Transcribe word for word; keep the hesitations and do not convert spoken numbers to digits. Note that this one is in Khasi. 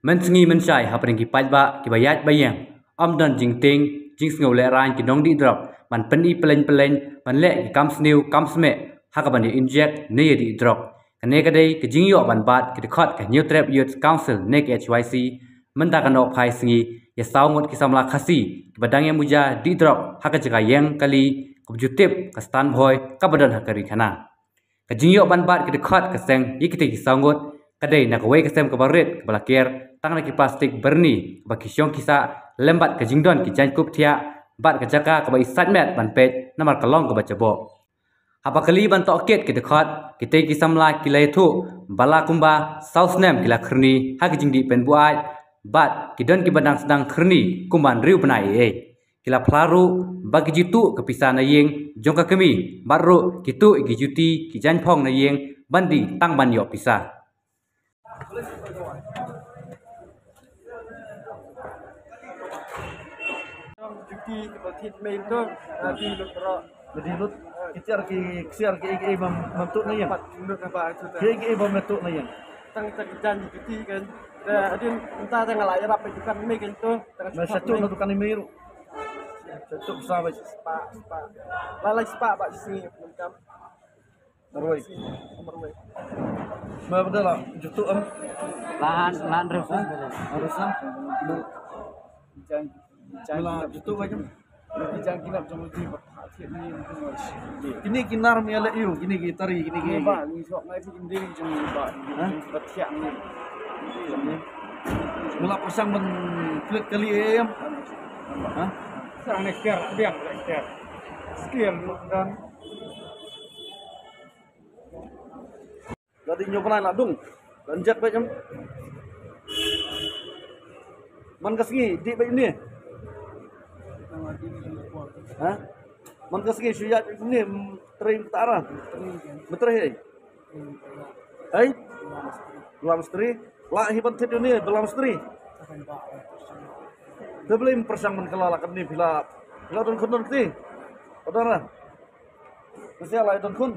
Mynsngi mynshai hapdeng ki paidbah kiba ïaid ba ïeng, ym don jingtieng jingsngew lehraiñ ki nongdih drok ban pyni pyllein pyllein ban leh ki kam sniew kam smeh ha kaban ïa injek ne ïa dih drok. Kane ka dei ka jingïoh ban bat ki dkhot ka Hynñiewtrep Youth Council ne ka H Y C mynta ka nohphai sngi ïa saw ngut ki samla Khasi kiba dang ïa muja dih drok ha ka jaka ïeng kali kaba ju tip ka Stan Bhoi kaba don ha ka Ri Khana. Ka jingïoh ban bat ki dkhot ka seng ïa kitei ki saw ngut ka dei na kawei ka sem kaba rit kaba la ker tang na ki plastik byrni kaba ki shong ki sah lem bad ka jingdon ki jaiñkup thiah bad ka jaka kaba i sait met ban peit namar ka long kaba jaboh. Haba kali ban tohkit ki dkhot, kitei ki samla ki la ïathuh ba la kumba saw snem ki la khyrni ha ki jingdih pynbuaid bad ki don kiba dang sdang khyrni kumba hynriew bnai ei ei. Ki la phla ruh ba ki ju tuh ka pisa na ïing jong ka kmie bad ruh ki tuh ïa ki juti ki jaiñphong na ïing ban die tang ban ïoh pisa. Jong juti kiba thied mei to, la die lut ro. La die lut. Ki tiar ki ksiar ki ei ki ei bym, bym tuh na ïing. Pat lut na ba tu ta. Ki ei ki ei bym tuh na ïing. Tang ta ki jan juti kan. Da adin mynta tang la ïarap ba dukan mei kan to. Tang na sha tuh na dukan mei ruh. Sha tuh sa ba. Spa, spa. La lai spa ba sngi mynta. Marwei. Marwei. Ma bada la jutu am. Lahan, lahan rusun. Harus am. Jan, jan. Mala jutu ba jam. Jan kinap jam lagi ba. Kini kinar mi ala iu, kini ki tari, kini ki. Ba, ni sok ngai si kini jam ba. Ha? Ba thiang ni. Mula pasang ban klik kali em. Ha? Sang ni ker, biang ker. Skill dan. La dih ñiew bnai la dung. La injek beit em. Man ka sngi dih beit ne. Ha? Man ka sngi shu ïaid beit ne, trei mynta ara. Mynta trei ei. Ei? Bala mistri. La hi ban thied ne, bala mistri. Te beli pyrshang man ka la la kan ne phi la. Phi la don khun don kti. Odara. Mesti la don khun.